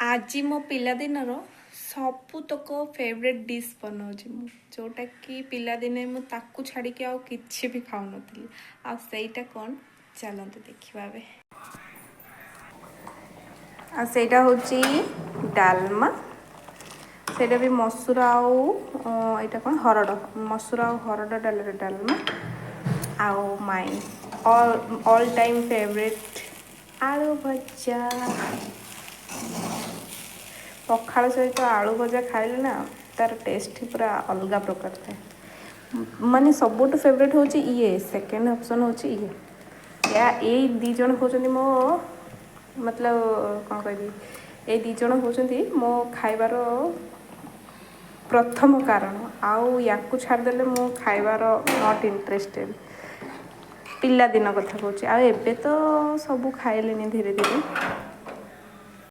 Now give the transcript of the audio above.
ଆଜି ମୋ ପିଲାଦିନର ସବୁତକ ଫେଭରେଟ୍ ଡିସ୍ ବନାଉଛି ମୁଁ, ଯେଉଁଟାକି ପିଲାଦିନେ ମୁଁ ତାକୁ ଛାଡ଼ିକି ଆଉ କିଛି ବି ଖାଉନଥିଲି। ଆଉ ସେଇଟା କ'ଣ, ଚାଲନ୍ତୁ ଦେଖିବା ଏବେ। ଆଉ ସେଇଟା ହେଉଛି ଡାଲମା। ସେଇଟା ବି ମସୁର ଆଉ ଏଇଟା କ'ଣ, ହରଡ଼। ମସୁର ଆଉ ହରଡ଼ ଡାଲିର ଡାଲମା। ଆଉ my all all time favourite ଆଳୁ ଭଜା। ପଖାଳ ସହିତ ଆଳୁ ଭଜା ଖାଇଲେ ନା, ତାର ଟେଷ୍ଟ ହିଁ ପୁରା ଅଲଗା ପ୍ରକାର ଥାଏ। ମାନେ ସବୁଠୁ ଫେଭରେଟ୍ ହେଉଛି ଇଏ, ସେକେଣ୍ଡ ଅପସନ୍ ହେଉଛି ଇଏ। ଏଇ ଦୁଇ ଜଣ ହେଉଛନ୍ତି ମୋ, ମତଲବ କ'ଣ କହିବି, ଏଇ ଦୁଇ ଜଣ ହେଉଛନ୍ତି ମୋ ଖାଇବାର ପ୍ରଥମ କାରଣ। ଆଉ ୟାକୁ ଛାଡ଼ିଦେଲେ ମୁଁ ଖାଇବାର not interested. ପିଲାଦିନ କଥା କହୁଛି, ଆଉ ଏବେ ତ ସବୁ ଖାଇଲିଣି ଧୀରେ ଧୀରେ।